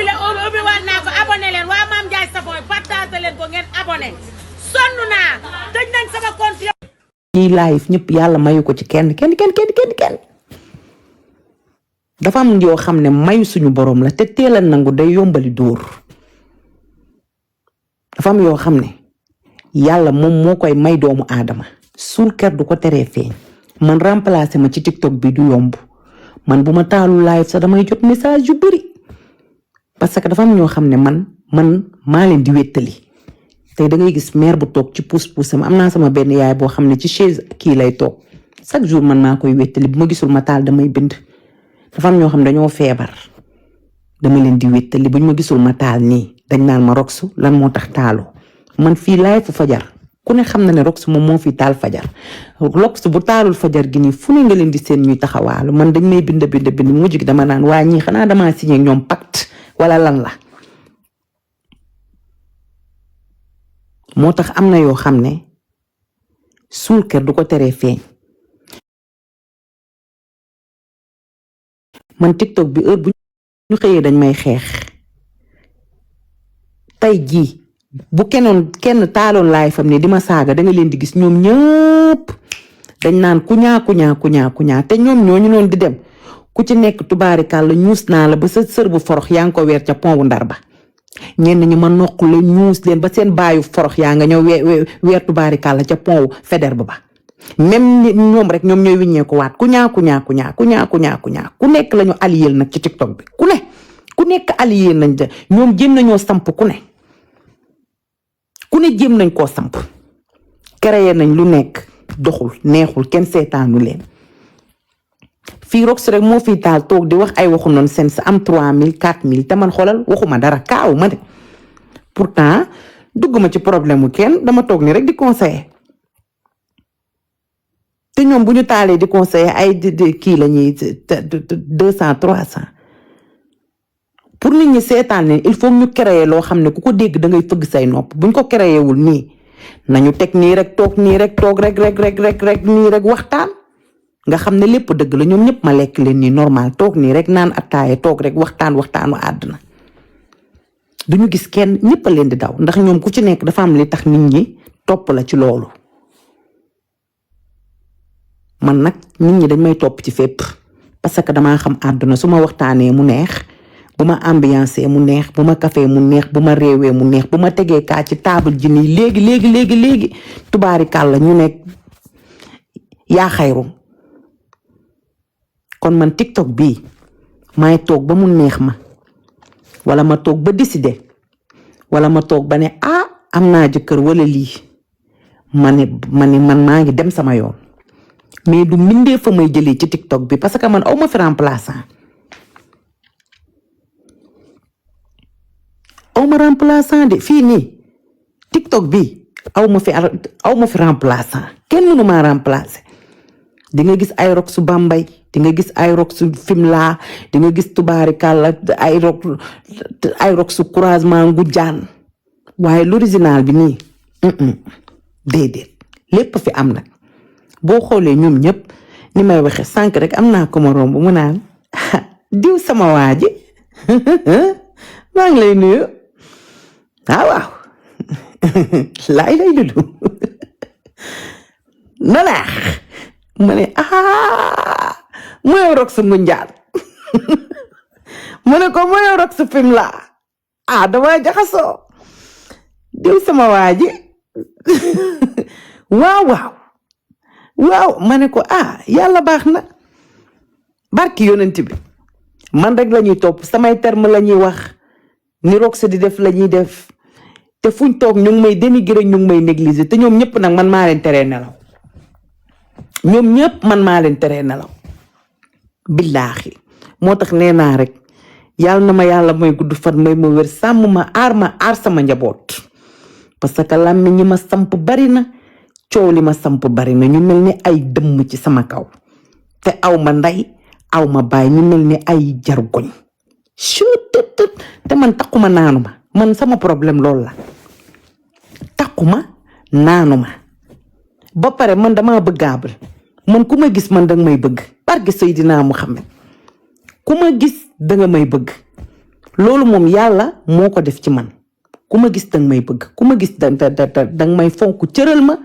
ubbi waat naa ko abonné leen waa Mame Ndiaye Savon partage leen ko ngeen abonné sonn naa tëj nañ sama compte ñi live ñëpp yàlla mayu ko ci kenn dafa am yoo xam ne mayu suñu borom la te teel a nangu day yombali dóor dafa am yoo xam ne yàlla moom moo koy may doomu aadama suul ker du ko teree feeñ man remplacer ma ci TikTok bi du yomb man bu ma taalu live sax damay jot message yu bari parce que dafa am ñoo xam ne man maa leen di wéttali tey da ngay gis mère bu toog ci pousse-pousse am naa sama benn yaay boo xam ne ci chaise kii lay toog chaque jour man maa koy wéttali bu ma gisul ma taal damay bind dafa am ñoo xam dañoo feebar dama leen di wéttali buñ ma gisul ma taal nii dañ naan ma Roxu lan moo tax taalu man fii laay fu fajar ku ne xam na ne Roxu moom moo fi taal fajar Roxu bu taalul fajar gi nii fu ne nga leen di seen ñuy taxawaalu man dañ may bind mujj gi dama naan waa ñii xanaa damaa signé ñoom pacte wala lan la moo tax am na yoo xam ne suul kër du ko teree feeñ man TikTok bi heure bu ñu xëyee dañ may xeex tey jii bu kenn taaloon laay fam ne di ma saaga da nga leen di gis ñoom ñëpp dañ naan ku ñaa te ñoom ñooñu noonu di dem ku ci nekk tubaarikàlla ñuus naa la ba sa sër bu forox yaa ngi ko weer ca pont bu Ndar ba ñenn ñi ma noq la ñuus leen ba seen baayu forox yaa nga ñëw weer tubaarikàlla ca pont wu Faidherbe ba même ñoom rek ñoom ñooy wiññee ko waat ku ñaa ku nekk lañu allié nag ci TikTok bi ku nekk allié nañ de ñoom jéem nañoo samp ku ne jéem nañ koo samp créé nañ lu nekk doxul neexul kenn seetaanu leen fii Roxu rek moo fi taal toog di wax ay waxu noonu seen sa am 3000 4000 te man xoolal waxuma dara kaaw ma de pourtant dugguma ci problème mu kenn dama toog ni rek di conseiller te ñoom bu ñu taalee di conseiller ay kii la ñuy 200 300 pour nit ñi seetaan leen il faut ñu créer loo xam ne ku ko dégg da ngay fëgg say nopp buñ ko créé wul nii nañu teg nii rek toog nii rek toog rek nii rek waxtaan nga xam ne lépp dëgg la ñoom ñëpp ma lekk leen nii normal toog nii rek naan attaaye toog rek waxtaanu àdduna duñu gis kenn ñëpp a leen di daw ndax ñoom ku ci nekk dafa am li tax nit ñi topp la ci loolu man nag nit ñi dañ may topp ci fépp parce que damaa xam àdduna su ma waxtaanee mu neex bu ma ambiancé mu neex bu ma kafee mu neex bu ma réewee mu neex bu ma tegee kaa ci table ji nii léegi tubaarikàlla ñu nekk yaa xayru kon man TikTok bii maay toog ba mu neex ma wala ma toog ba décider wala ma toog ba ne am naa jëkkër wala lii ma ne man maa ngi dem sama yoon mais du mindee fa may jëlee ci TikTok bi parce que man aw ma fi remplaçant de fii nii TikTok bi aw ma fi remplaçant kenn mënu maa remplacer di nga gis ay Roxu Bambey di nga gis ay Roxu Fimela di nga gis tubaarikàlla ay Roxu croisement Ngoundiane waaye l'original bi nii déedéet lépp fi am nag boo xoolee ñoom ñëpp ni may waxe sànq rek am naa ko ma romb mu naan diw sama waa ji maa ngi lay nuyu waaw laay lay lulu nalaax ma ne mooy Roxu Ngoundiane mu ne ko mooy Roxu Fimela dama jaxasoo diw sama waa ji waaw ma ne ko yàlla baax na barki yonent bi man rek la ñuy topp samay terme la ñuy wax ni Roxu di def la ñuy def te fuñ toog ñu ngi may dénigrer ñu ngi may négliger te ñoom ñëpp nag man maa leen teree nelaw billaahi moo tax nee naa rek yàlla na ma yàlla may gudd fan may ma wér sàmm ma aar sama njaboot parce que làmmiñ ñi ma samp bari na coow li ma samp bari na ñu mel ni ay dëmm ci sama kaw te aw ma ndey aw ma baay ñu mel ni ay jargoñ te man taxuma naanu ma man sama problème loolu la taxuma naanu ma ba pare man dama bëggaabal man ku ma gis man danga may bëgg barke Seydina Muhammad ku ma gis danga may bëgg loolu moom yàlla moo ko def ci man ku ma gis danga may bëgg ku ma gis danga may fonk cëral ma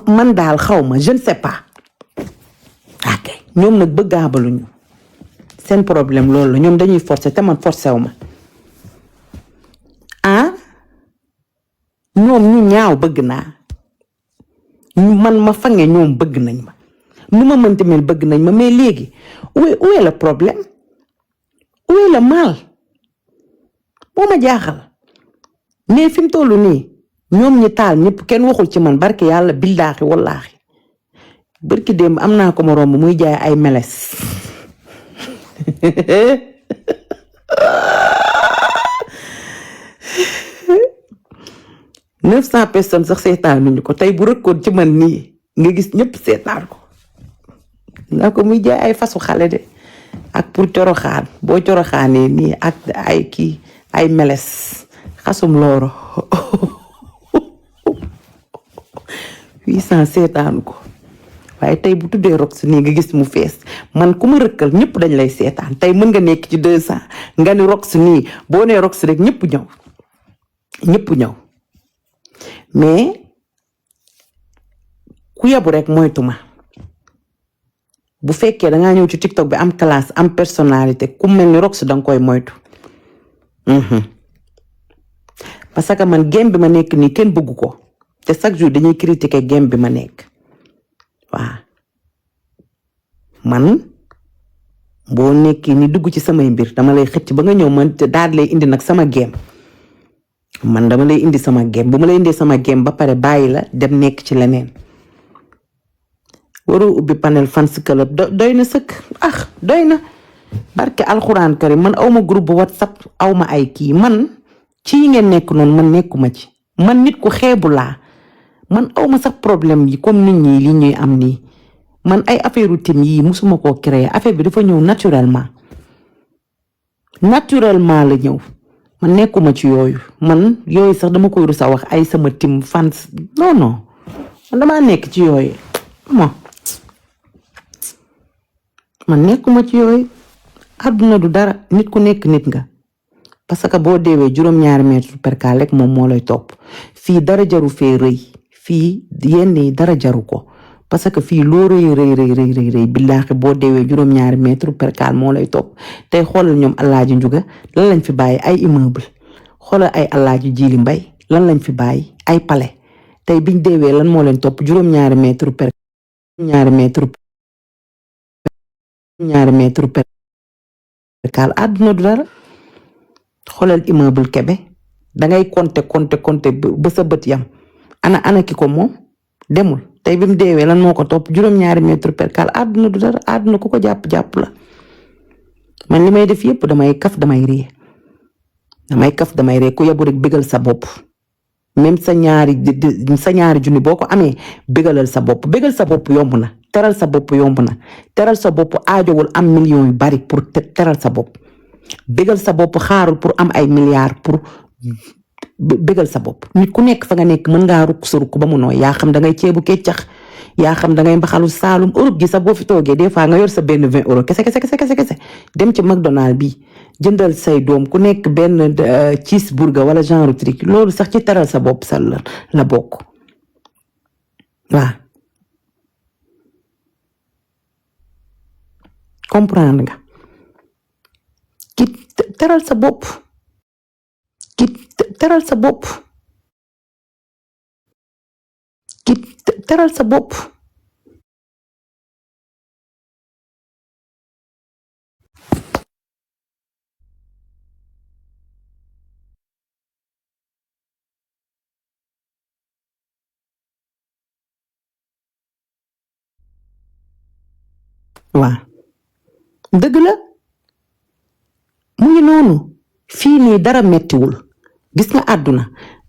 man daal xaw ma je ne sais pas ok ñoom nag bëggaabaluñu seen problème loolu la ñoom dañuy forcer te man forcé wu ma ñoom ñu ñaaw bëgg naa man ma fange ñoom bëgg nañ ma nu ma mënti mel bëgg nañ ma mais léegi où est le problème où est le mal moo ma jaaxal mais fi mu toll nii ñoom ñi taal ñëpp kenn waxul ci man barke yàlla billaahi wallaahi barki démb am naa ko ma romb muy jaay ay meles 900 personnes sax seetaanuñu ko tey bu rëkkoon ci man nii nga gis ñëpp seetaan ko nga ko muy jaay ay fasu xale de ak pour coroxaan boo coroxaanee nii ak ay kii ay meles xasum looro 800 seetaanu ko waaye tey bu tuddee rox nii nga gis mu fees man ku ma rëkkal ñëpp dañ lay seetaan tey mën nga nekk ci 200 nga ni rox nii boo nee rox rek ñëpp ñëw mais ku yabu rek moytuma bu fekkee dangaa ñëw ci TikTok bi am classe am personnalité ku mel ni rox danga koy moytu parce que man game bi ma nekk nii kenn bëggu ko te chaque jour dañuy critiquer game bi ma nekk waaw man boo nekkee ni dugg ci samay mbir dama lay xëcc ba nga ñëw man daal lay indi nag sama game man dama lay indi sama game bu ma lay indee sama game ba pare bàyyi la dem nekk ci leneen waroo ubbi panel fans club doy na sëkk doy na barke alxuraan karim man awma groupe WhatsApp awma ay kii man ci yi ngeen nekk noonu man nekkuma ci man nit ku xeebu laa man awma sax problème yi comme nit ñi li ñuy am nii man ay affaire u tim yii musuma koo créer affaire bi dafa ñëw naturellement la ñëw man nekkuma ci yooyu man yooyu sax dama koy rus a wax ay sama tim fans non man damaa nekk ci yooyu man nekkuma ci yooyu àdduna du dara nit ku nekk nit nga parce que boo deewee 2 mètre percal rek moom moo lay topp fii dara jaru fee rëy fii yenn yi dara jaru ko parce que fii loo rëy billaahi boo deewee 2 mètre percal moo lay topp tey xoolal ñoom Alaaji Njuga lan lañ fi bàyyi ay immeuble xoolal ay Alaaji Jili Mbay lan lañ fi bàyyi ay palais tey biñ deewee lan moo leen topp 2 mètre percal àdduna du dara xoolal immeuble Kébé dangay compter ba sa bët yam ana ki ko moom demul tey bi mu deewee lan moo ko topp 2 mètre percal àdduna du dara àdduna ku ko jàpp la man li may def yëpp damay kaf damay ree ku yabu rek bégal sa bopp même sa ñaari junni boo ko amee bégalal sa bopp bégal sa bopp yomb na teral sa bopp yomb na teral sa bopp aajowul am millions yu bari pour teral sa bopp bégal sa bopp xaarul pour am ay milliards pour bégal sa bopp nit ku nekk fa nga nekk mën ngaa rukk sa rukk ba mu nooy yaa xam dangay ceebu keccax yaa xam dangay mbaxalu saalum Europe gi sax boo fi toogee des fois nga yor sa benn 20 euros kese dem ci McDonald bi jëndal say doom ku nekk benn cheeseburger wala genre truc loolu sax ci teral sa bopp sa la bokk waaw comprendre nga ki teral sa bopp waaw dëgg la mu ngi noonu fii nii dara mettiwul gis nga àdduna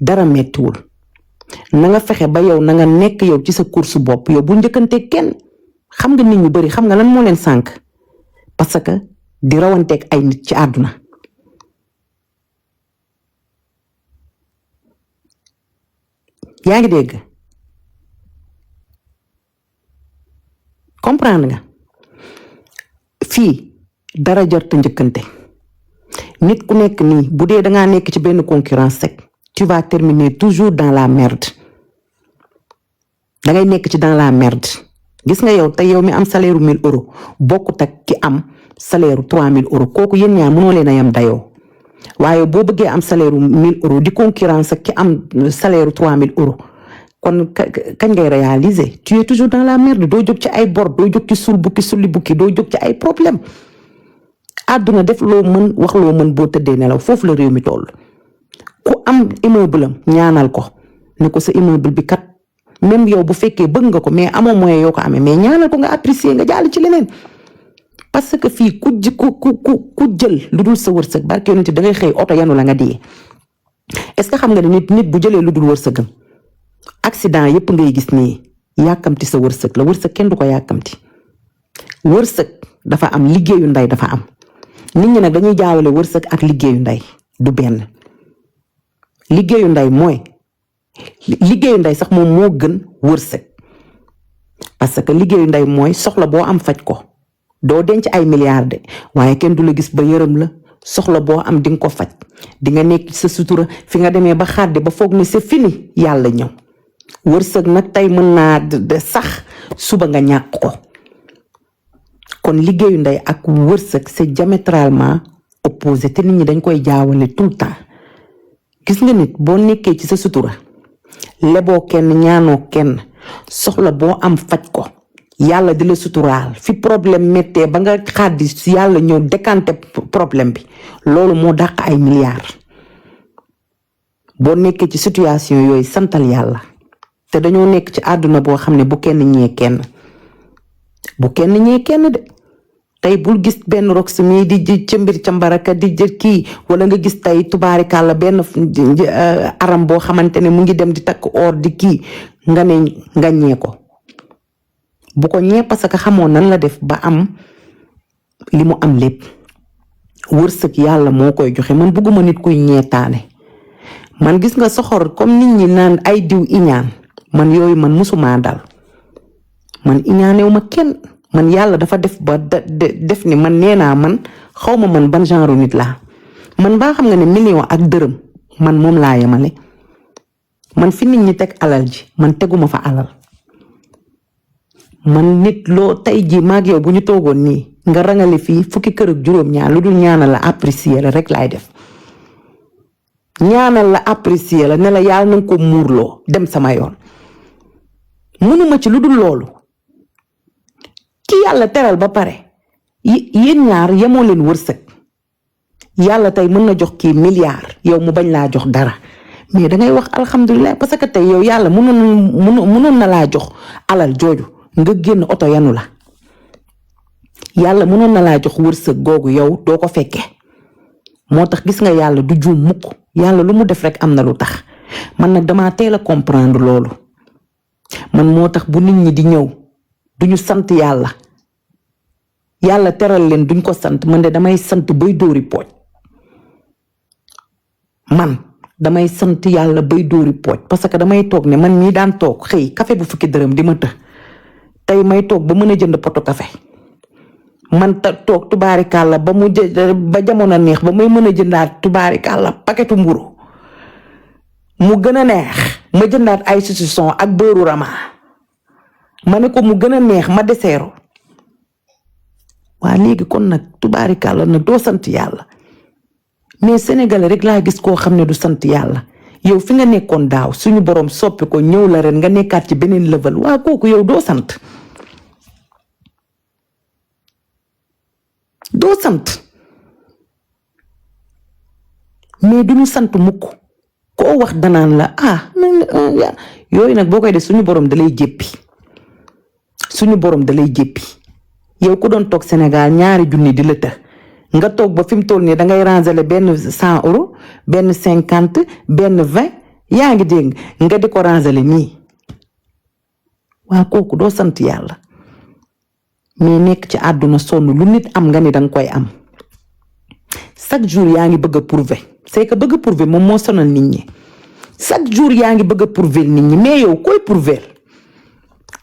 dara mettiwul na nga fexe ba yow na nga nekk yow ci sa course bopp yow bu njëkkante kenn xam nga nit ñu bari xam nga lan moo leen sànk parce que di rawanteeg ay nit ci àdduna yaa ngi dégg comprendre nga fii dara jarta njëkkante nit ku nekk nii bu dee dangaa nekk ci benn concurrence rek tu vas terminer toujours dans la merde dangay nekk ci dans la merde gis nga yow tey yow mi am salaire u 1000 euros bokkut ak ki am salaire u 3000 euros kooku yéen ñaar mënoo leen a yam dayoo waaye boo bëggee am salaire u 1000 euros di concurrence ak ki am salaire u 3000 euros kon kañ ngay réaliser tu es toujours dans la merde doo jóg ci ay bor doo jóg ci sulli bukki doo jóg ci ay problème àdduna def loo mën wax loo mën boo tëddee nelaw foofu la réew mi toll ku am immeuble am ñaanal ko ne ko sa immeuble bi kat même yow bu fekkee bëgg nga ko mais amoo moyen yoo ko amee mais ñaanal ko nga apprécier nga jàll ci leneen parce que fii ku jël lu dul sa wërsëg barke yonent da ngay xëy oto yanu la nga dee est-ce que xam nga ne nit bu jëlee lu dul wërsëgam accident yépp ngay gis nii yàkkamti sa wërsëg la wërsëg kenn du ko yàkkamti wërsëg dafa am liggéeyu ndey dafa am nit ñi nag dañuy jaawale wërsëg ak liggéeyu ndey du benn liggéeyu ndey mooy liggéeyu ndey sax moom moo gën wërsëg parce que liggéeyu ndey mooy soxla boo am faj ko doo denc ay milliards de waaye kenn du la gis ba yërëm la soxla boo am di nga ko faj di nga nekk sa sutura fi nga demee ba xàddi ba foog ne c'est fini yàlla ñëw wërsëg nag tey mën naa de sax suba nga ñàkk ko kon liggéeyu ndey ak wërsëg c'est diamétralement opposé te nit ñi dañ koy jaawale tout le temps gis nga nit boo nekkee ci sa sutura leboo kenn ñaanoo kenn soxla boo am faj ko yàlla di la suturaal fi problème méttee ba nga xàddi yàlla ñëw décanté problème bi loolu moo dàq ay milliards boo nekkee ci situation yooyu santal yàlla te dañoo nekk ci àdduna boo xam ne bu kenn ñee kenn de tey bul gis benn rox mii di cëmbir cambaraka di jël kii wala nga gis tey tubaarikàlla benn aram boo xamante ne mu ngi dem di takk or di kii nga ñee ko bu ko ñee parce que xamoon nan la def ba am li mu am lépp wërsëg yàlla moo koy joxe man bëgguma nit kuy ñeetaane man gis nga soxor comme nit ñi naan ay diw iñaan man yooyu man musuma dal man iñaanew ma kenn man yàlla dafa def ba def ni man nee naa man xawma man ban genre nit laa man baa xam nga ne million ak dërëm man moom laa yemale man fi nit ñi teg alal ji man teguma fa alal man nit loo tey ji maag yow bu ñu toogoon nii nga rangale fii fukki kër ak juróom-ñaar lu dul ñaanal la apprécier la rek laay def ñaanal la apprécier la ne la yàlla na nga ko muurloo dem sama yoon mënuma ci lu dul loolu ki yàlla teral ba pare yéen ñaar yemoo leen wërsëg yàlla tey mën na jox kii milliard yow mu bañ laa jox dara mais dangay wax alhamdulilah parce que tey yow yàlla mënoon na laa jox alal jooju nga génn oto yanu la yàlla mënoon na laa jox wërsëg googu yow doo ko fekke moo tax gis nga yàlla du juum mukk yàlla lu mu def rek am na lu tax man nag dama teel a comprendre loolu man moo tax bu nit ñi di ñëw duñu sant yàlla yàlla teral leen duñ ko sant man de damay sant bay dóori pooj man damay sant yàlla bay dóori pooj parce que damay toog ne man mii daan toog xëy café bu fukki dërëm di ma të tey may toog ba mën a jënd poto café man toog tubaarikàlla ba jamono neex ba may mën a jëndaat tubaarikàlla paquetu mburu mu gën a neex ma jëndaat ay saucisson ak beurre rama ma ne ko mu gën a neex ma deseeru waa léegi kon nag tubaarikàlla nag doo sant yàlla mais sénégalais rek laa gis koo xam ne du sant yàlla yow fi nga nekkoon daaw suñu borom soppi ko ñëw la ren nga nekkaat ci beneen level waa kooku yow doo sant mais duñu sant mukk koo wax danaan la yooyu nag boo koy def suñu borom dalay jéppi yow ku doon toog Sénégal ñaari junni di la të nga toog ba fi mu toll nii dangay ranger benn 100 euros benn 50 benn 20 yaa ngi dégg nga di ko ranger nii waa kooku doo sant yàlla mais nekk ci àdduna sonn lu nit am nga ni danga koy am chaque jour yaa ngi bëgg a prouver c'est que bëgg a prouver moom moo sonal nit ñi chaque jour yaa ngi bëgg a prouver nit ñi mais yow koy prouver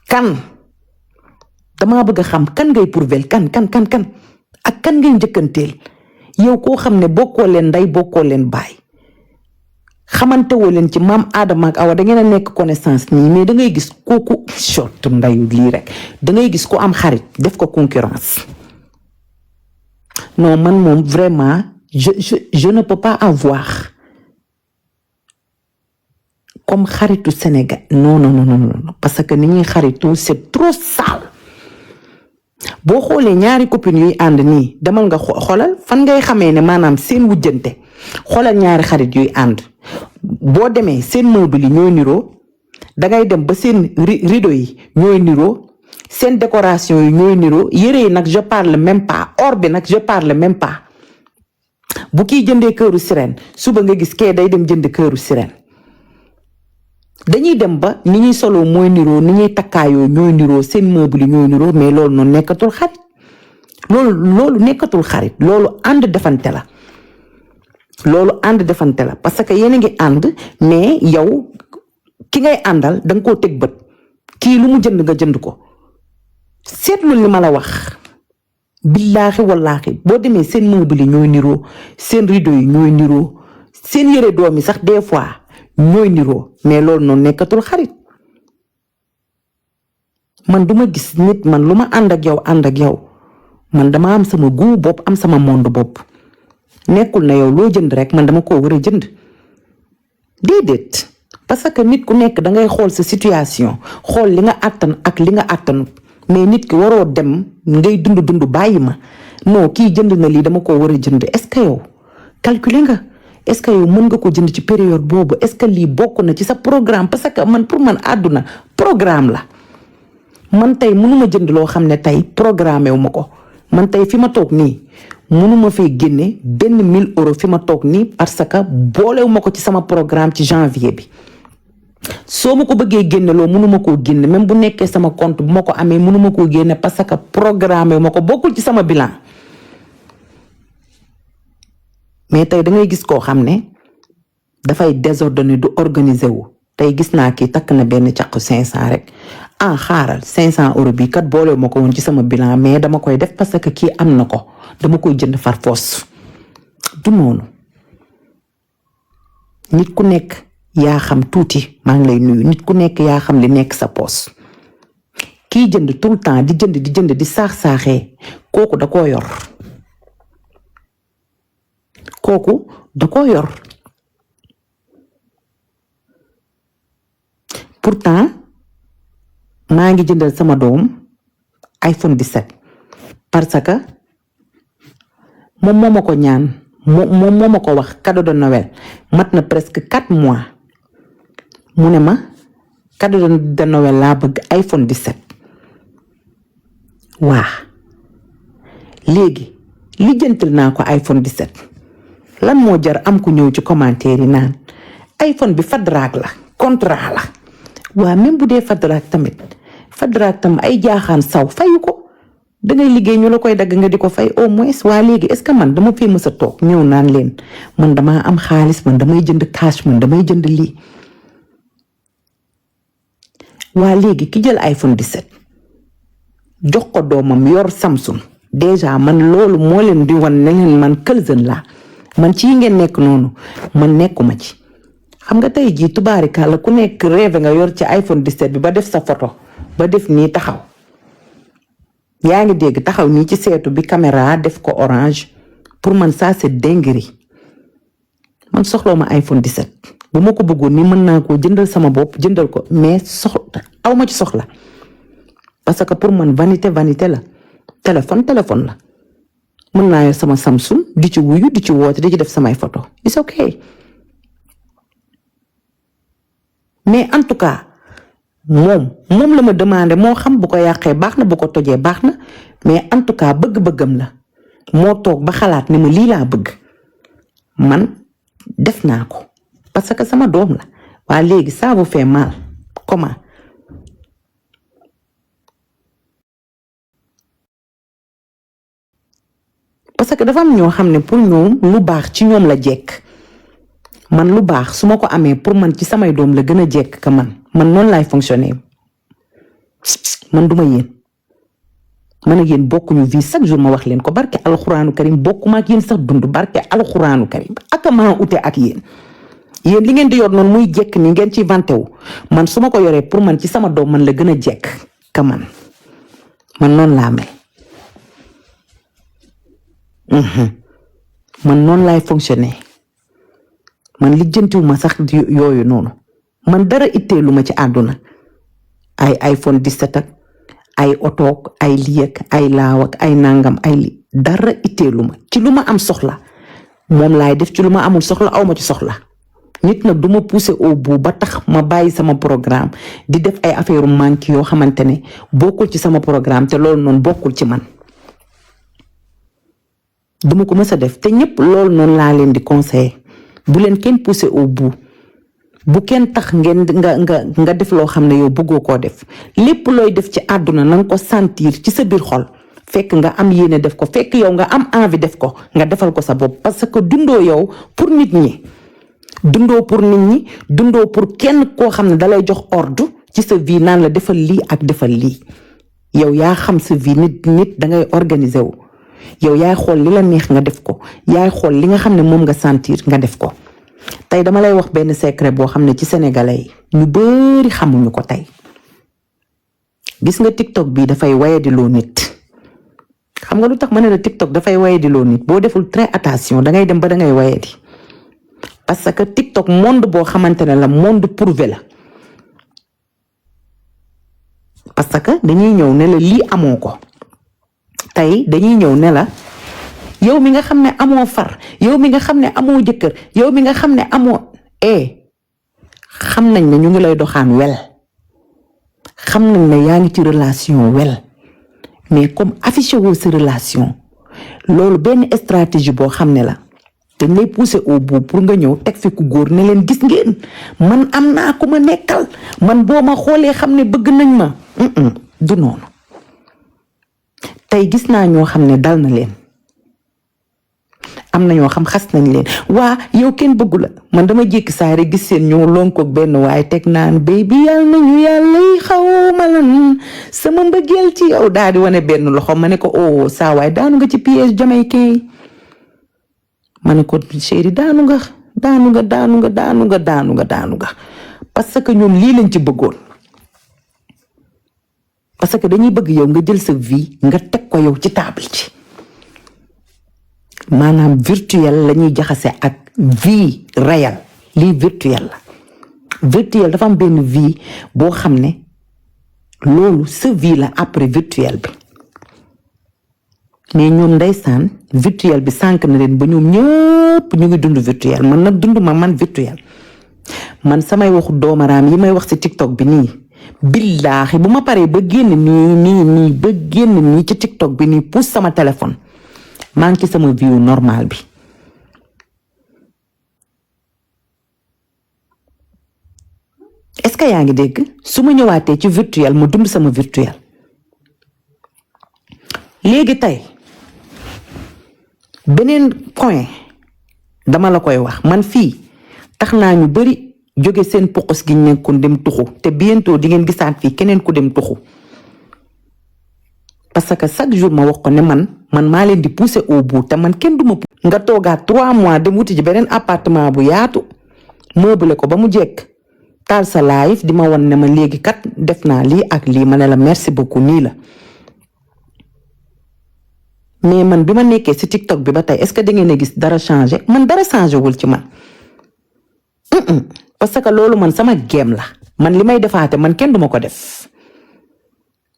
kan damaa bëgg a xam kan ngay prouver kan ak kan ngay njëkkanteel yow koo xam ne bokkoo leen ndey bokkoo leen baay xamante woo leen ci maam Adama ak Awa da ngeen a nekk connaissance nii mais da ngay gis kooku short ndayu lii rek da ngay gis ko am xarit def ko concurrence non man moom vraiment je ne peux pas avoir comme xaritu Sénégal non parce que ni ñuy xaritu c'est trop sale boo xoolee ñaari copines yuy ànd nii demal nga xoolal fan ngay xamee ne maanaam seen wujjante xoolal ñaari xarit yuy ànd boo demee seen meuble yi ñooy niroo dangay dem ba seen rideau yi ñooy niroo seen décoration yi ñooy niroo yére yi nag je parle même pas or bi nag je parle même pas bu kii jëndee këru sirène suba nga gis kee day dem jënd këru sirène dañuy dem ba ni ñuy soloo mooy niroo ni ñuy takkaayoo ñooy niroo seen meuble yi ñooy niroo mais loolu noonu nekkatul xarit loolu nekkatul xarit loolu ànd defante la parce que yéen a ngi ànd mais yow ki ngay àndal da nga koo teg bët kii lu mu jënd nga jënd ko seetlu li ma la wax billaahi wallaahi boo demee seen meuble yi ñooy niroo seen rideau yi ñooy niroo seen yére doom yi sax des fois ñooy niroo mais loolu noonu nekkatul xarit man duma gis nit man lu ma ànd ak yow man dama am sama goût bopp am sama monde bopp nekkul na yow loo jënd rek man dama koo war a jënd déedéet parce que nit ku nekk dangay xool sa situation xool li nga àttan ak li nga àttanut mais nit ki waroo dem ngay dund bàyyi ma non kii jënd na lii dama koo war a jënd est-ce que yow calculer nga est-ce que yow mën nga ko jënd ci période boobu est-ce que lii bokk na ci sa programme parce que man pour man àdduna programme la man tey mënuma jënd loo xam ne tey programmé wu ma ko man tey fi ma toog nii mënuma fee génne benn 1000 euros fi ma toog nii parce que boolewu ma ko ci sama programme ci janvier bi soo ma ko bëggee génne loo mënuma koo génne même bu nekkee sama compte bu ma ko amee mënuma koo génne parce que programmé wu ma ko bokkul ci sama bilan mais tey da ngay gis koo xam ne dafay désordonné du organiser wu tey gis naa kii takk na benn caq 500 rek xaaral 500 euros bi kat boolewu ma ko woon ci sama bilan mais dama koy def parce que kii am na ko dama koy jënd far foos du noonu nit ku nekk yaa xam tuuti maa ngi lay nuyu nit ku nekk yaa xam li nekk sa poos kii jënd tout le temps di jënd di saax-saaxee kooku da koo yor pourtant maa ngi jëndal sama doom iPhone 17 parce que moom moo ma ko ñaan moom moo ma ko wax cadeau de Noël mat na presque 4 mois mu ne ma cadeau de Noël laa bëgg iPhone 17 waa léegi lijjantil naa ko iPhone 17 lan moo jar am ku ñëw ci commentaire yi naan iPhone bi fadraag la contrat la waa même bu dee fadraag tamit tam ay jaaxaan saw fayu ko dangay liggéey ñu la koy dagg nga di ko fay au moins waa léegi est-ce que man dama fee mës a toog ñëw naan leen man damaa am xaalis man damay jënd cash man damay jënd lii waa léegi ki jël iPhone 17 jox ko doomam yor Samsung déjà man loolu moo leen di wan ne leen man këlsën laa man ci ngeen nekk noonu man nekkuma ci xam nga tey jii tubaarikàlla ku nekk rêve nga yor ci iPhone 17 bi ba def sa photo ba def nii taxaw yaa ngi dégg taxaw nii ci seetu bi caméra def ko orange pour man ça c'est dinguerie man soxloo ma iPhone 17 bu ma ko bëggoon ni mën naa koo jëndal sama bopp jëndal ko mais aw ma ci soxla parce que pour man vanité la téléphone la mën naa yor sama Samsung di ci wuyu di ci woote di ci def samay photo it's okay mais en tout cas moom la ma demandé moo xam bu ko yàqee baax na bu ko tojee baax na mais en tout cas bëgg-bëggam la moo toog ba xalaat ni ma lii laa bëgg man def naa ko parce que sama doom la waa léegi ça vous fait mal comment parce que dafa am ñoo xam ne pour ñoom lu baax ci ñoom la jekk man lu baax su ma ko amee pour man ci samay doom la gën a jekk ka man noonu laay fonctionner man duma yéen man ak yéen bokkuñu vie chaque jour ma wax leen ko barke alxuraanu karim bokkuma ak yéen sax dund barke alxuraanu karim ak maa ute ak yéen li ngeen di yor noonu muy jekk ni ngeen ciy vanté wu man su ma ko yoree pour man ci sama doom man la gën a jekk ka man noonu laa mel man noonu laay fonctionner man lijjantiwuma sax yooyu noonu man dara itteelu ma ci àdduna ay iPhone 17 ak ay otoog ay liyeg ay laaw ak ay nangam ay li dara itteelu ma ci lu ma am soxla moom laay def ci lu ma amul soxla aw ma ci soxla nit nag du ma pousser au bout ba tax ma bàyyi sama programme di def ay affaire manque yoo xamante ne bokkul ci sama programme te loolu noonu bokkul ci man duma ko mës a def te ñëpp loolu noonu laa leen di conseiller bu leen kenn pousser au bout bu kenn tax ngeen nga def loo xam ne yow bëggoo koo def lépp looy def ci àdduna na nga ko sentir ci sa biir xol fekk nga am yéene def ko fekk yow nga am envie def ko nga defal ko sa bopp parce que dundoo yow pour nit ñi dundoo pour nit ñi dundoo pour kenn koo xam ne dalay jox ordre ci sa vie naan la defal lii ak defal lii yow yaa xam sa vie nit dangay organiser wu yow yaay xool li la neex nga def ko yaay xool li nga xam ne moom nga sentir nga def ko tey dama lay wax benn secret boo xam ne ci sénégalais yi ñu bari xamuñu ko tey gis nga TikTok bi dafay wayadiloo nit xam nga lu tax ma ne la TikTok dafay wayadiloo nit boo deful très attention dangay dem ba dangay wayadi parce que TikTok monde boo xamante ne la monde prouvé la parce que dañuy ñëw ne la lii amoo ko tey dañuy ñëw ne la yow mi nga xam ne amoo far yow mi nga xam ne amoo jëkkër yow mi nga xam ne amoo xam nañ ne ñu ngi lay doxaan wel xam nañ ne yaa ngi ci relation wel mais comme affiché woo sa relation loolu benn stratégie boo xam ne la dañ lay pousser au bout pour nga ñëw teg fi ku góor ne leen gis ngeen man am naa ku ma nekkal man boo ma xoolee xam ne bëgg nañ ma du noonu tey gis naa ñoo xam ne dal na leen am na ñoo xam xas nañ leen waa yow kenn bëggu la man dama jékki saa rek gis seen ñoo lonkoog benn waaye teg naan baby yàlla nañu yàlla xawma lan sama mbëggeel ci yow daal di wane benn loxo ma ne ko oh saa waay daanu nga ci piège jamaïcain ma ne ko chéri daanu nga parce que ñoom lii lañ ci bëggoon parce que dañuy bëgg yow nga jël sa vie nga teg ko yow ci table ci maanaam virtuel la ñuy jaxase ak vie réelle lii virtuel la virtuel dafa am benn vie boo xam ne loolu sa vie la après virtuel bi mais ñoom ndeysaan virtuel bi sànq na leen ba ñoom ñëpp ñu ngi dund virtuel man nag dund man virtuel man samay waxu doomaraam yi may wax ci TikTok bi nii billaahi bu ma paree ba génn nii ba génn nii ci TikTok bi nii pousse sama téléphone maa ngi ci sama vie normal bi est-ce que yaa ngi dégg su ma ñëwaatee ci virtuel ma dund sama virtuel léegi tey beneen point dama la koy wax man fii tax naa ñu bari jóge seen pokos gi nekkoon dem tuxu te bientôt di ngeen gisaat fii keneen ku dem tuxu parce que chaque jour ma wax ko ne man maa leen di pousser au bout te man kenn du ma nga toogaat 3 mois dem wuti ci beneen appartement bu yaatu meublé ko ba mu jekk taal sa live di ma won ne ma léegi kat def naa lii ak lii ma ne la merci beaucoup nii la mais man bi ma nekkee ci TikTok bi ba tey est-ce que da ngeen a gis dara changé man dara changé wul ci man parce que loolu man sama game la man li may defaate man kenn duma ko def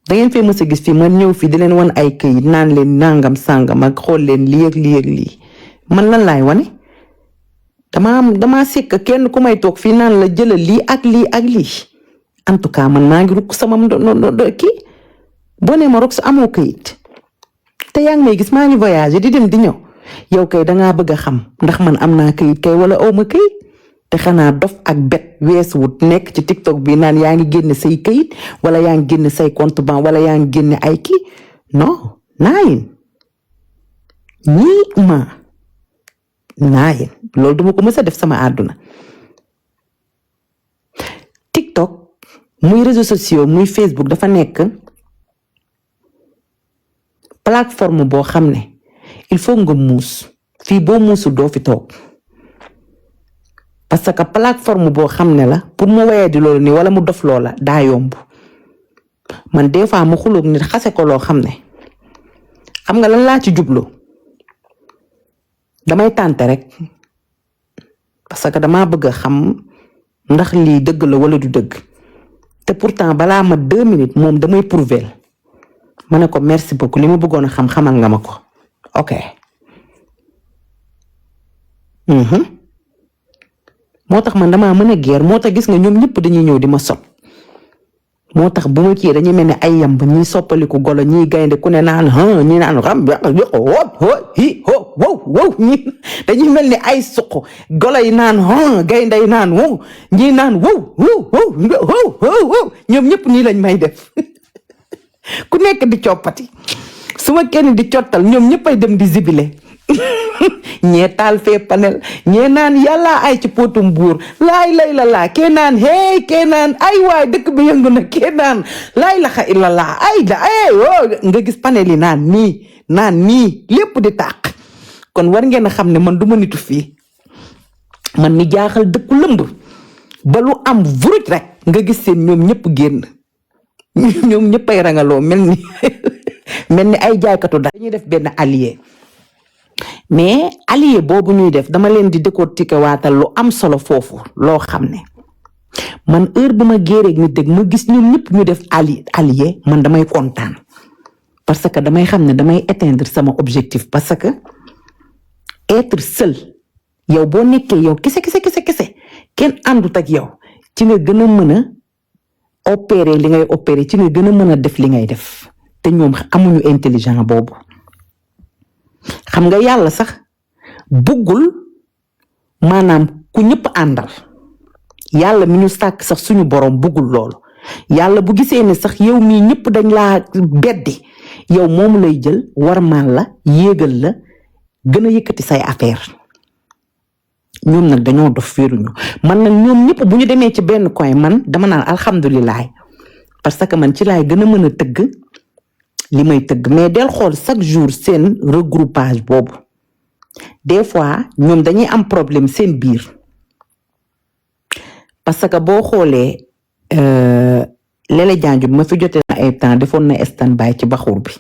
da ngeen fee mës a gis fii man ñëw fii di leen wan ay këyit naan leen nangam sàngam ak xool leen lii ak lii man lan laay wane dama sekk kenn ku may toog fii naan la jëlal lii ak lii en tout cas man maa ngi rukk sama kii boo nee ma rok sa amoo këyit te yaa ngi may gis maa ngi voyagé di dem di ñëw yow kay dangaa bëgg a xam ndax man am naa këyit kay wala aw ma këyit te xanaa dof ak bet weesuwut nekk ci TikTok bi naan yaa ngi génne say këyit wala yaa ngi génne say compte banque wala yaa ngi génne ay kii non naayin loolu duma ko mës a def sama àdduna TikTok muy réseaux sociaux muy Facebook dafa nekk plateforme boo xam ne il faut nga muus fii boo muusul doo fi toog parce que plateforme boo xam ne la pour mu wayee di loolu nii wala mu dof loola daa yomb man des fois mu xuloog nit xase ko loo xam ne xam nga lan laa ci jublu damay tànte rek parce que damaa bëgg a xam ndax lii dëgg la wala du dëgg te pourtant balaa ma 2 minutes moom damay prouver ma ne ko merci beaucoup li ma bëggoon a xam xamal nga ma ko ok moo tax man damaa mën a geer moo tax gis nga ñoom ñëpp dañuy ñëw di ma sot moo tax bu ma kii dañuy mel ni ay yamb ñiy soppaliku golo ñiy gaynde ku ne naan ñi naan xam wow ñi dañuy mel ni ay suq golo yi naan gaynde yi naan wow ñi naan wow ñoom ñëpp nii lañ may def ku nekk di coppati su ma kenn di cottal ñoom ñëpp ay dem di zibile ñee taal fee panel ñee naan yàlla ay ci potum buur laay lay la laa kee naan hey kee naan ay waay dëkk bi yëngu na kee naan laay laxa illa laa ay da nga gis panel yi naan nii lépp di tàq kon war ngeen a xam ne man du ma nitu fii man mi jaaxal dëkku lëmb ba lu am vuruj rek nga gis seen ñoom ñëpp génn ñoom ñëpp ay rangaloo mel ni ay jaaykatu dañuy def benn allié mais allié boobu ñuy def dama leen di décortiquer waatal lu am solo foofu loo xam ne man heure bu ma géereeg nit dëgg ma gis ñoom ñëpp ñu def allié man damay kontaan parce que damay xam ne damay atteindre sama objectif parce que être seul yow boo nekkee yow kese kenn àndut ak yow ci nga gën a mën a opérer li ngay opérer ci nga gën a mën a def li ngay def te ñoom amuñu intelligent boobu xam nga yàlla sax buggul maanaam ku ñëpp àndal yàlla mi ñu sàkk sax suñu borom buggul loolu yàlla bu gisee ne sax yow mii ñëpp dañ laa beddi yow moomu lay jël warmaal la yéegal la gën a yëkkati say affaire ñoom nag dañoo dof féeruñu man nag ñoom ñëpp bu ñu demee ci benn coin man dama naan alhamdulilah parce que man ci laay gën a mën a tëgg li may tëgg mais del xool chaque jour seen regroupage boobu des fois ñoom dañuy am problème seen biir parce que boo xoolee Lele Janju ma fi jotee na ay temps defoon na standby ci baxuur bi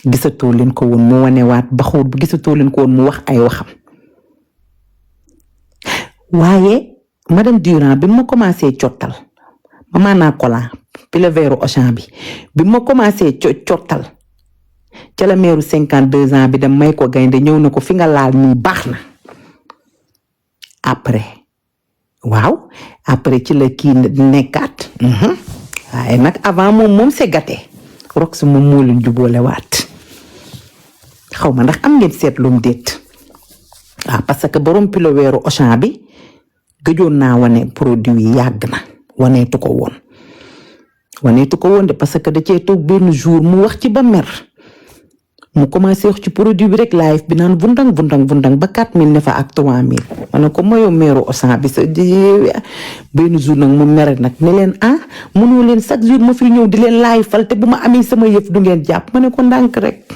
gisatoo leen ko woon mu wanewaat baxuur bi gisatoo leen ko woon mu wax ay waxam waaye madame Durand bi ma commencé cottal maanaa kola pile veeru Auchan bi ma commencé cottal ca la meeru 52 ans bi dem may ko gaynde ñëw na ko fi nga laal nii baax na après ci la kii nekkaat waaye nag avant moom c'est gâté Rox moom moo leen jubóole waat xaw ma ndax am ngeen seetlum déet parce que borom pile weeru Auchan bi gëjoon naa wane produit yi yàgg na waneetu ko woon de parce que da cee toog benn jour mu wax ci ba mer mu commencé wax ci produit bi rek live bi naan vundang ba 4000 ne fa ak 3000 ma ne ko moyo meeru Auchan bi sa benn jour nag mu mere nag ne leen mënoo leen chaque jour ma fi ñëw di leen live fal te bu ma amee sama yëf du ngeen jàpp ma ne ko ndànk rek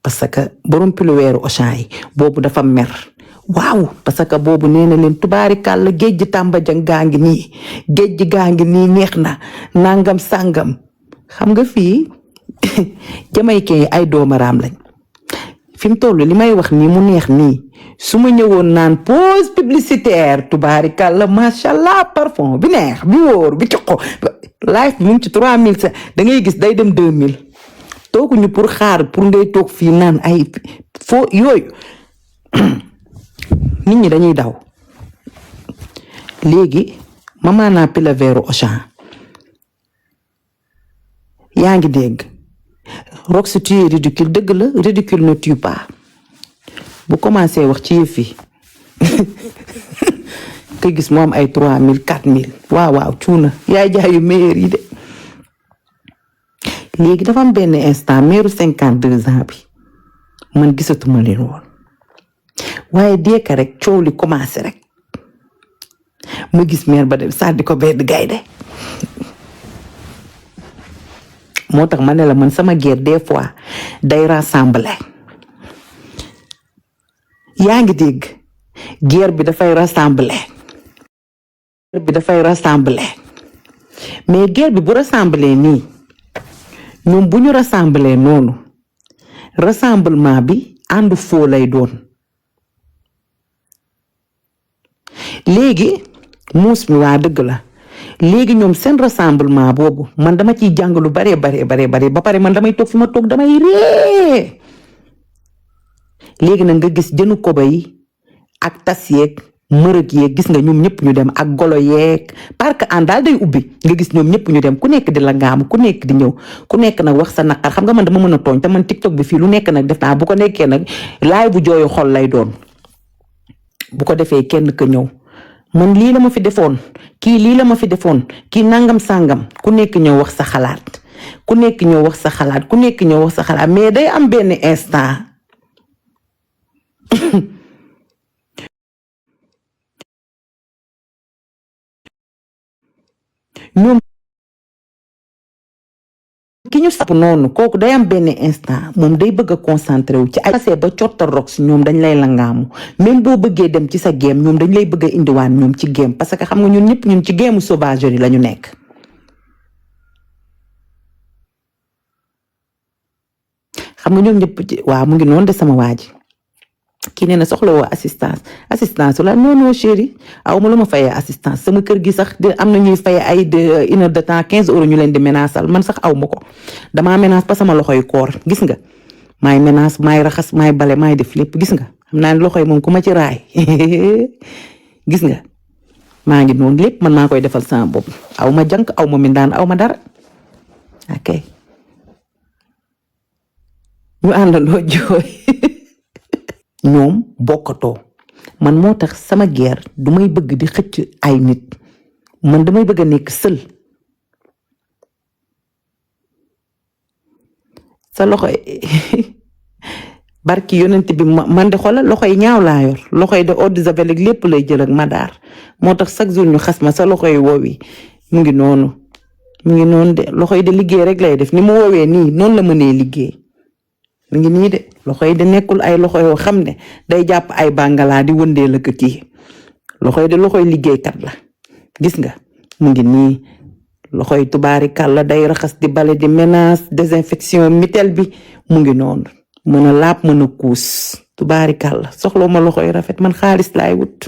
parce que borom pile weeru Auchan yi boobu dafa mer parce que boobu nee na leen tubaarikàlla géej gi tàmbajang gaa ngi nii géej gi gaa ngi nii neex na nangam sàngam xam nga fii jamaïcain yi ay doomaraam lañ fi mu toll li may wax nii mu neex nii su ma ñëwoon naan pause publicitaire tubaarikàlla macha allah parfum bi neex bi wóor bi coqo live bi mu ngi ci 3000 sa da ngay gis day dem 2000 tooguñu pour xaar pour ngay toog fii naan ay foo yooyu nit ñi dañuy daw léegi maanaa pile veeru Auchan yaa ngi dégg Rox tu es ridicule dëgg la ridicule ne tue pas bu commencé wax ci yëf yi nga gis moom ay 3000 4000 waaw cuuna yaay jaayu meilleur yi de léegi dafa am benn instant meeru 52 ans bi man gisatuma leen woon waaye deeka rek coow li commencé rek ma gis mère ba dem sàddi ko benn gaynde moo tax ma ne la man sama guerre des fois day rassembler yaa ngi dégg guerre bi dafay rassembler mais guerre bi bu rassembler nii ñoom bu ñu rassembler noonu rassemblement bi àndu foo lay doon léegi muus mi waa dëgg la léegi ñoom seen rassemblement boobu man dama ciy jàng lu bare ba pare man damay toog fi ma toog damay ree léegi nag nga gis jënu koba yi ak tas yeeg mërëg yeeg gis nga ñoom ñëpp ñu dem ak golo yeeg parce que an daal day ubbi nga gis ñoom ñëpp ñu dem ku nekk di la ngaam ku nekk di ñëw ku nekk nag wax sa naqar xam nga man dama mën a tooñ te man TikTok bi fii lu nekk nag def naa bu ko nekkee nag laay bu jooyu xol lay doon bu ko defee kenn ka ñëw man lii la ma fi defoon kii lii la ma fi defoon kii nangam sàngam ku nekk ñëw wax sa xalaat ku nekk ñëw wax sa xalaat ku nekk ñëw wax sa xalaat mais day am benn instant ñoom ki ñu sapp noonu kooku day am benn instant moom day bëgg a concentré wu ci ay passé ba cottal rox ñoom dañ lay langaamu même boo bëggee dem ci sa game ñoom dañ lay bëgg a indiwaan ñoom ci game parce que xam nga ñun ñëpp ñun ci game sauvagerie la ñu nekk xam nga ñoom ñëpp waaw mu ngi noonu de sama waa ji kii nee na soxla woo assistance la non chérie aw ma lu ma fayee assistance sama kër gi sax am na ñuy fayee ay 1 heure de temps 15 euros ñu leen di menaçal man sax aw ma ko damaa menace ba sama loxoy koor gis nga maay menace maay raxas maay bale maay def lépp gis nga xam naa ne loxoy moom ku ma ci raay gis nga maa ngi noonu lépp man maa koy defal sama bopp aw ma jànk aw ma mindaan aw ma dara ok ñu àndandoo jooy ñoom bokkatoo man moo tax sama guerre du may bëgg di xëcc ay nit man damay bëgg a nekk seul sa loxo barki yonent bi man de xoolal loxo yi ñaaw laa yor loxo yi de eau de javel ak lépp lay jël ak madaar moo tax chaque jour ñu xas ma sa loxo yi woowi mu ngi noonu de loxo yi de liggéey rek lay def ni mu woowee nii noonu la mënee liggéey mu ngi nii de loxo yi de nekkul ay loxo yoo xam ne day jàpp ay bàngalaa di wëndeel ak kii loxo yi de loxo yi liggéeykat la gis nga mu ngi nii loxo yi tubaari kàlla day raxas di bale di ménage désinfection mitel bi mu ngi noonu mën a laab mën a kuus tubaari kàlla soxloo ma loxo yi rafet man xaalis laay wut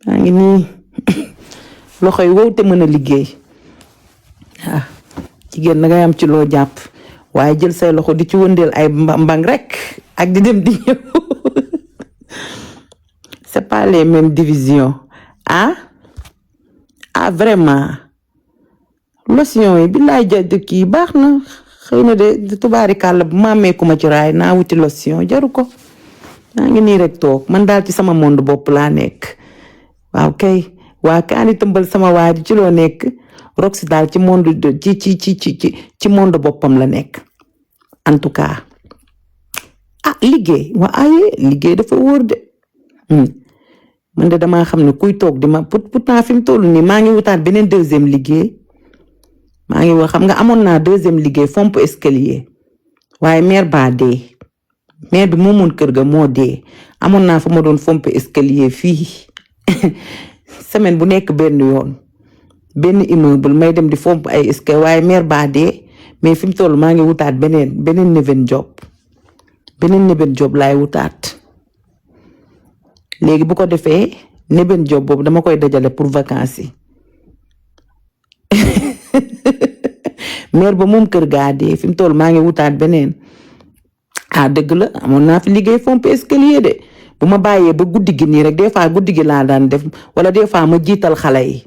maa ngi nii loxo yi wow te mën a liggéey jigéen da ngay am ci loo jàpp waaye jël say loxo di ci wëndeel ay mbang rek ak di dem di ñëw c'est pas les mêmes divisions vraiment lotion yi billaay jënd kii baax na xëy na de tubaari kàlla bu ma amee ku ma ci raay naa wuti lotion jaru ko maa ngi nii rek toog man daal ci sama monde bopp laa nekk waaw kay waa kaani tëmbal sama waa ji ci loo nekk Roxy daal ci monde ci monde boppam la nekk en tout cas liggéey liggéey dafa wóor de man de damaa xam ne kuy toog di ma pourtant fi mu toll nii maa ngi wutaat beneen deuxième liggéey maa ngi wax xam nga amoon naa deuxième liggéey fomp escalier waaye mère baa dee mère bi moomoon kër ga moo dee amoon naa fa ma doon fomp escalier fii semaine bu nekk benn yoon benn immeuble may dem di fomp ay escalier waaye mère baa dee mais fi mu toll maa ngi wutaat beneen neven job laay wutaat léegi bu ko defee neven job boobu dama koy dajale pour vacances yi mère ba moom kër gaa dee fi mu toll maa ngi wutaat beneen dëgg la amoon naa fi liggéey fomp escalier de bu ma bàyyee ba guddi gi nii rek des fois guddi gi laa daan def wala des fois ma jiital xale yi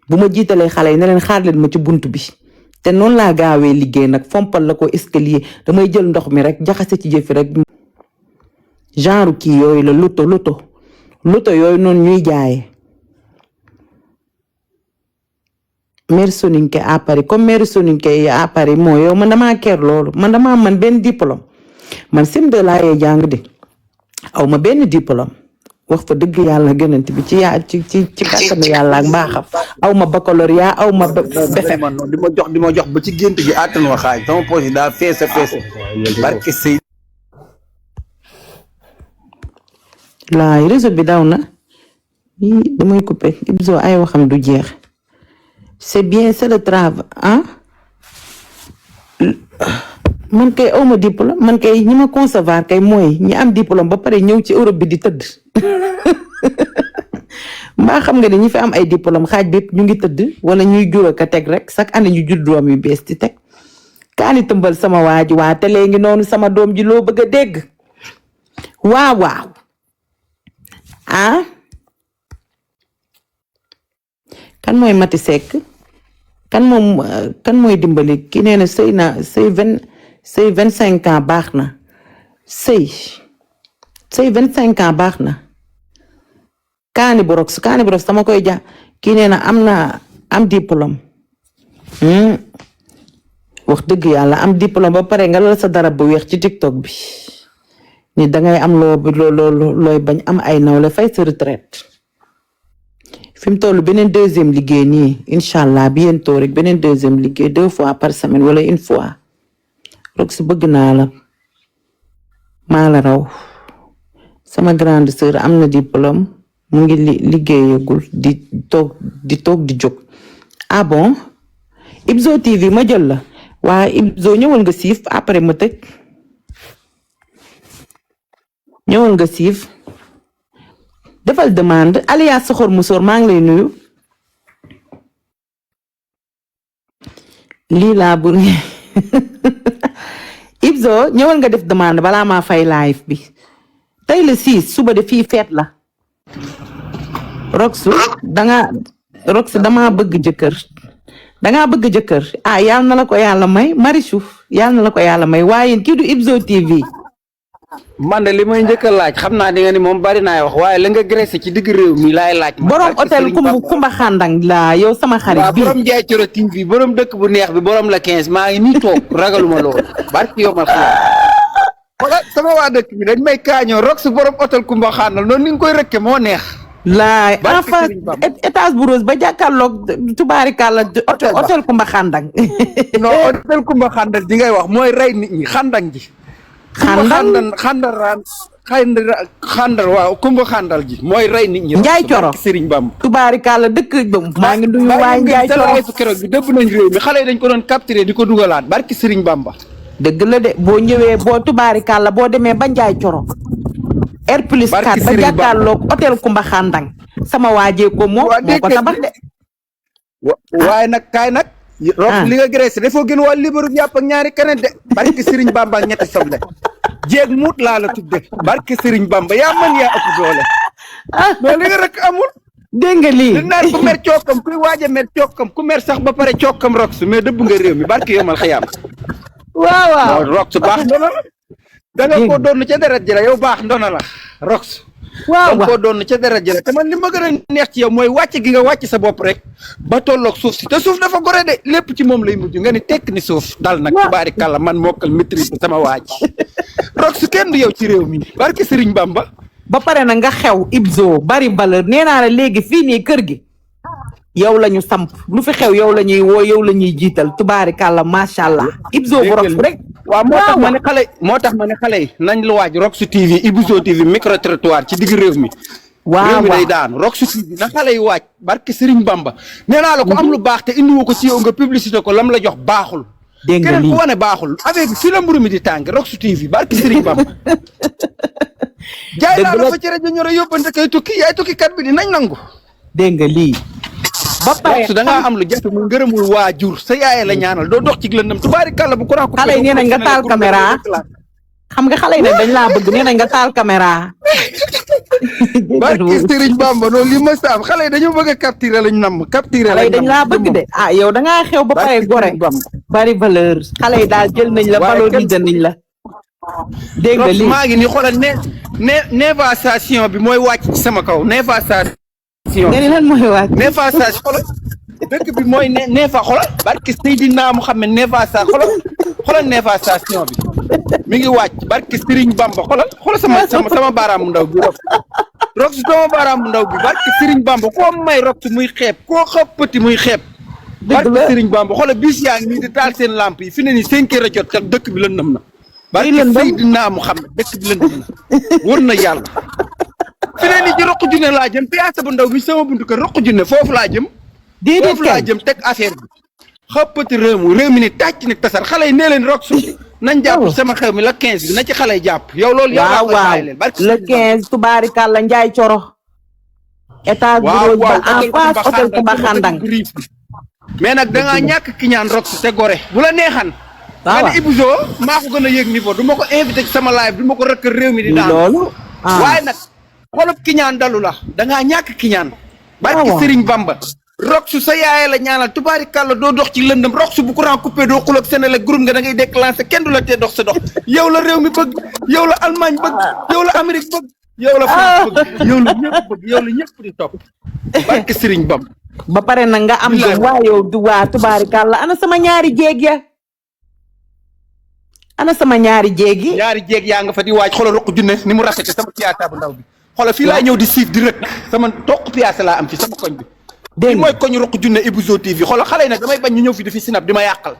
bu ma jiitalee xale yi ne leen xaar leen ma ci bunt bi te noonu laa gaawee liggéey nag fompal la ko escalier damay jël ndox mi rek jaxase ci jëfi rek genre kii yooyu la loto yooyu noonu ñuy jaayee mère Soninke à Paris comme mère Soninke yi à Paris moo yow man damaa ker loolu man benn diplôme man CM2 laa yee jàng de aw ma benn diplôme wax fa dëgg yàlla gënant bi ci kàttanu yàlla ak mbaaxam aw ma baccalauréat aw ma BFEM man di ma jox ba ci gént gi àttan wa xaaj sama poche daa fees barke sëy laay réseau bi daw na yi damay coupé Ibzo ay waxam du jeex c'est bien c'est le travail man kay awma diplôme man kay ñi ma concevoir kay mooy ñi am diplôme ba pare ñëw ci Europe bi di tëdd mbaa xam nga ne ñi fi am ay diplôme xaaj bépp ñu ngi tëdd wala ñuy jur ak a teg rek chaque année ñu jur doom yu bees di teg kaani tëmbal sama waa ji waa te léegi noonu sama doom ji loo bëgg a dégg waaw kan mooy Mati Seck kan mooy dimbali ki nee na sëy 25 ans baax na sëy 25 ans baax na kaani borox dama koy ja kii nee na am diplôme wax dëgg yàlla am diplôme ba pare nga lal sa dara bu weex ci TikTok bi ni dangay am looy bañ am ay nawle fay sa retraite fi mu toll beneen deuxième liggéey nii incha allah bientôt rek beneen deuxième liggéey 2 fois par semaine wala une fois Rox bëgg naa la maa la raw sama grande sœur am na diplôme mu ngi liggéeyagul di toog di jóg ah bon Ibzo TV ma jël la waa Ibzo ñëwal nga siif après ma tëj ñëwal nga siif defal demande alias soxor musóor maa ngi lay nuyu lii laa bur Ibzo ñëwal nga def demande balaa maa fay live bi tey la 6 suba de fii feet la Rox dama bëgg jëkkër yàlla na la ko yàlla may Marichou yàlla na la ko yàlla may waaye kii du Ibzo TV man de li may njëkk a laaj xam naa di nga ni moom bari naay wax waaye la nga graissé ci digg réew mi laay laaj. borom hôtel Kumba Xandang la yow sama xarit bi borom Njaay Coro TV borom dëkk bu neex bi borom la 15 maa ngi nii toog ragaluma lool barki yow ma xalaat wala sama waa dëkk bi dañ may kaañoo Rox borom hôtel Kumba Xandang noonu ni nga koy rëkke moo neex. laay en face étage bu rose ba jàkkaarloog tubaarikàlla hôtel Kumba Xandang. non hôtel Kumba Xandang ji ngay wax mooy rey nit ñi xandang ji. xandar waaw Kumba Xandal ji mooy rey nit ñi. Njaay Coro Serigne Bamba. tubaarikàlla dëkk maa ngi nuyu waa Njaay Coro keroog bi dëbb nañ réew mi xale yi dañ ko doon capturé di ko dugalaat barki Serigne Bamba. dëgg la de boo ñëwee boo tubaarikàlla boo demee ba Njaay Coro R plus 4 ba jàkkaarloog hôtel Kumba Xandang sama waajee ko moo ko tabax de. waaye nag kaay nag. Rox li nga graissé dafoo gën waa libaru yàpp ak ñaari keneen de barki Serigne Bamba ak ñetti soble jéeg muut laa la tudde barki Serigne Bamba yaa mën yaa ëpp doole mais li nga rek amul dégg nga lii di naan ku mer cookam kuy waaj a mer cookam ku mer sax ba pare cookam Rox mais dëbb nga réew mi barki yomal xayaam waaw Rox baax ndona la da nga ko doon ca deret ji la yow baax ndona la Rox da nga ko doon ca deret ji la te man li ma gën a neex ci yow mooy wàcc gi nga wàcc sa bopp rek ba tolloog suuf si te suuf dafa gore de lépp ci moom lay mujj nga ni tekk ni suuf dal nag tubaarikàlla man mokkal maîtrise sama waaj Rox kenn du yow ci réew mi barki Serigne Bamba ba pare na nga xew Ibzo bari valeur nee naa la léegi fii nii kër gi yow la ñu samp lu fi xew yow la ñuy woo yow la ñuy jiital tubaarikàlla macha allah Ibzo bu Rox rek waaw moo tax ma ne xale yi nañ la waaj Rox TV Ibzo TV micro trottoir ci digg réew mi réew mi day daanu Rox TV na xale yi waaj barke Serigne Bamba nee naa la ko am lu baax te indiwu ko ci yow nga publicité ko lam la jox baaxul dégg nga keneen ku wane baaxul avec fi la mburu mi di tàng Rox TV barke Serigne Bamba jaay naa la fa ci rajo ñoro yóbbante kay tukki yaay tukki kat bi di nañ nangu dégg nga lii ba pare da ngaa am lu jafe mu ngërëmul waajur sa yaay la ñaanal doo dox ci lëndëm tubaarikàlla bu ko raako xale yi nee nañ nga taal caméra xam nga xale yi dañ laa bëgg nee nañ nga taal caméra barki Serigne Bamba noonu li ma saam xale yi dañoo bëgg a capturer lañ namm capturer xale yi dañ laa bëgg de yow da ngaa xew ba pare gore bari valeur xale yi daal jël nañ la valoriser nañ la dégg nga lii maa ngi ni xoolal névastation bi mooy wàcc ci sama kaw névastation nga ni lan mooy wàcc névastation xoolal dëkk bi mooy neefa xoolal barki Seydina Muhammad névastation xoolal névastation bi mi ngi wàcc barki Serigne Bamba xoolal sama baaraamu ndaw bi rox doomu baaraam bu ndaw bi barke Serigne Bamba koo may rox muy xeeb koo xëppati muy xeeb barke Serigne Bamba xoolal bis yaa ngi nii di taal seen lamp yi fi ne nii 5 heures a jot te dëkk bi lëndëm na barke Seydina Muhammad dëkk bi lëndëm na wër na yàlla fi ne nii ci roq junne laa jëm piyaasa bu ndaw bi sama buntu kër roq junne foofu laa jëm foofu laa jëm teg affaire bi xëppati réew mi ni tàcc ni tasar xale yi nee leen rox nañ jàpp sama xew mi la 15 bi na ci xale yi jàpp yow loolu yow laa koy bàyyi leen barke le 15 tubaarikàlla Njaay Coro état bu ba en face hôtel Kumba Xandang mais nag da ngaa ñàkk ki ñaan rox te gore bu la neexan nga ne Ibouzo maa ko gën a yéeg niveau du ma ko invité ci sama live du ma ko rëkk réew mi di daan loolu waaye nag xolub ki ñaan dalu la da ngaa ñàkk ki ñaan barke Serigne Bamba rox sa yaay la ñaanal tubaarikàlla doo dox ci lëndëm rox bu courant coupé doo xuloo ak Sénégal groupe nga da ngay déclenché kenn du la tee dox sa dox yow la réew mi bëgg yow la Allemagne bëgg yow la Amérique bëgg yow la France bëgg yow la ñëpp bëgg yow la ñëpp di topp barke Serigne Bamba ba pare nag nga am doom waa yow du waa tubaarikàlla ana sama ñaari jéeg ya ana sama ñaari jéeg yi ñaari jéeg yaa nga fa di waaj xoolal roq junne ni mu rafete sama piyaasa bu ndaw bi xoolal fii laa ñëw di siif di rëkk sama toq piyaasa laa am fi sama koñ bi fii mooy koñ roq junne Ibouzo TV xoolal xale yi nag damay bañ ñu ñëw fi di fi sinap di ma yàqal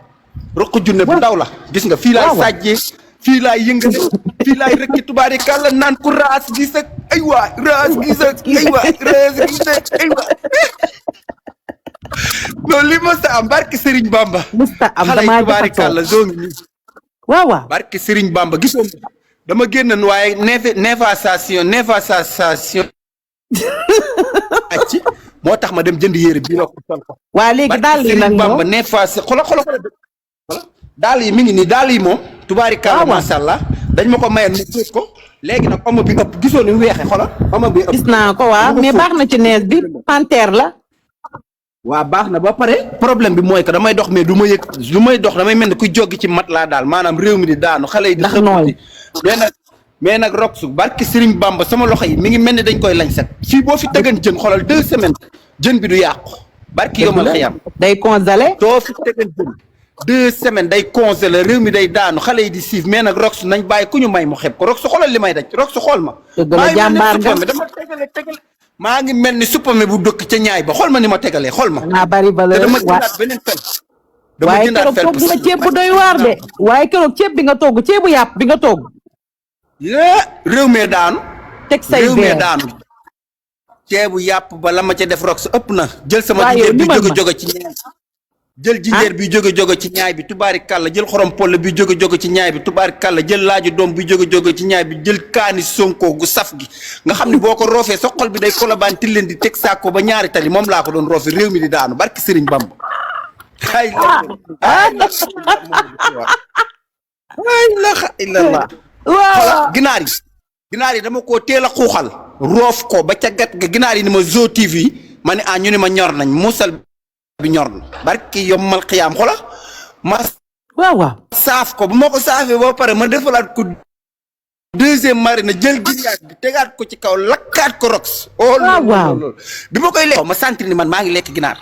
roq junne bu ndaw la gis nga fii laay sàjjee fii laay yëngale fii laay rëkki tubaarikàlla naan ku raas gis ak ay waay raas gis ak ay waay raas gis ak ay waay loolu li mës a am barke Serigne Bamba musta am xale yi damaa tubaarikàlla zone bi waaw barke Serigne Bamba gisoo dama génnoon waaye néfastation acci moo tax ma dem jënd yére bii la ko sol ko waa léegi daal yi nag Serigne Bamba néfastation xoolal daal yi mi ngi nii daal yi moom tubaarikàlla masha Allah dañ ma ko mayoon mu tuut ko léegi nag omo bi ëpp gisoo ni mu weexee xoolal omo bi ëpp gis naa ko waaw mais baax na ci nees bi panthère la waa baax na ba pare problème bi mooy que damay dox mais du ma yëg du may dox damay mel ni kuy joggi ci mat laa daal maanaam réew mi di daanu xale yi di xëppati mais nag rox barki Serigne Bamba sama loxo yi mi ngi mel ni dañ koy lañ set fii boo fi tëggan jën xoolal 2 semaines jën bi du yàqu barki yomal xiyam day congelé doo fi tëggan jën 2 semaines day congelé réew mi day daanu xale yi di siif mais nag rox nañ bàyyi ku ñu may mu xeb ko rox xoolal li may daj rox xool ma jàmbaar nga dama tegale maa ngi mel ni suppame bu dëkk ca ñaay ba xool ma ni ma tegalee xool ma. naa bari valeur te dama jëndaat beneen fel. waaye keroog togg nga ceeb bu doy waar de waaye keroog ceeb bi nga togg ceebu yàpp bi nga togg. réew mee daanu. teg say réew mee daanu. ceebu yàpp ba la ma ca def rox ëpp na. jël sama jinjeer bi jóge ci ñaay. jël jinjeer bi jóge ci ñaay bi tubaari kàlla jël xorom polle bi jóge ci ñaay bi tubaari kàlla jël laaju doom bi jóge ci ñaay bi jël kaani sonko gu saf gi nga xam ne boo ko roofee sa xol bi day kolobaan til leen di teg saako ba ñaari tali moom laa ko doon roofe réew mi di daanu barki Serigne Bamba ay la illallah waaw ginaar yi dama koo teel a xuuxal roof ko ba ca gat ga ginaar yi ni ma Zo TV ma ne ñu ni ma ñor nañ musal bi ñor na barki yombal xiyaam xola ma waaw saaf ko bu ma ko saafee ba pare ma defalaat ko deuxième marine jël ginaar bi tegaat ko ci kaw lakkaat ko rox loolu bi ma koy lekk ma sentir ni man maa ngi lekk ginaar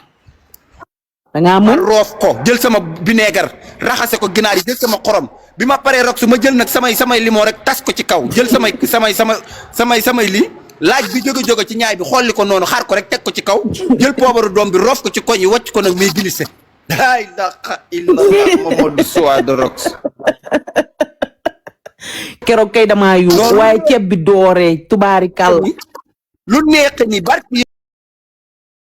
da ngaa mën roof ko jël sama vinaigre raxase ko ginaar yi jël sama xorom bi ma paree rox ma jël nag samay limon rek tas ko ci kaw jël samay lii laaj bi jóge ci ñaay bi xolli ko noonu xaar ko rek teg ko ci kaw jël poobaru doom bi roof ko ci koñ yi wàcc ko nag muy glissé la ilaha illallah Mamadou Sow de rox keroog kay damaa yuux waaye ceeb bi dooree tubaari kàll lu neex ni barki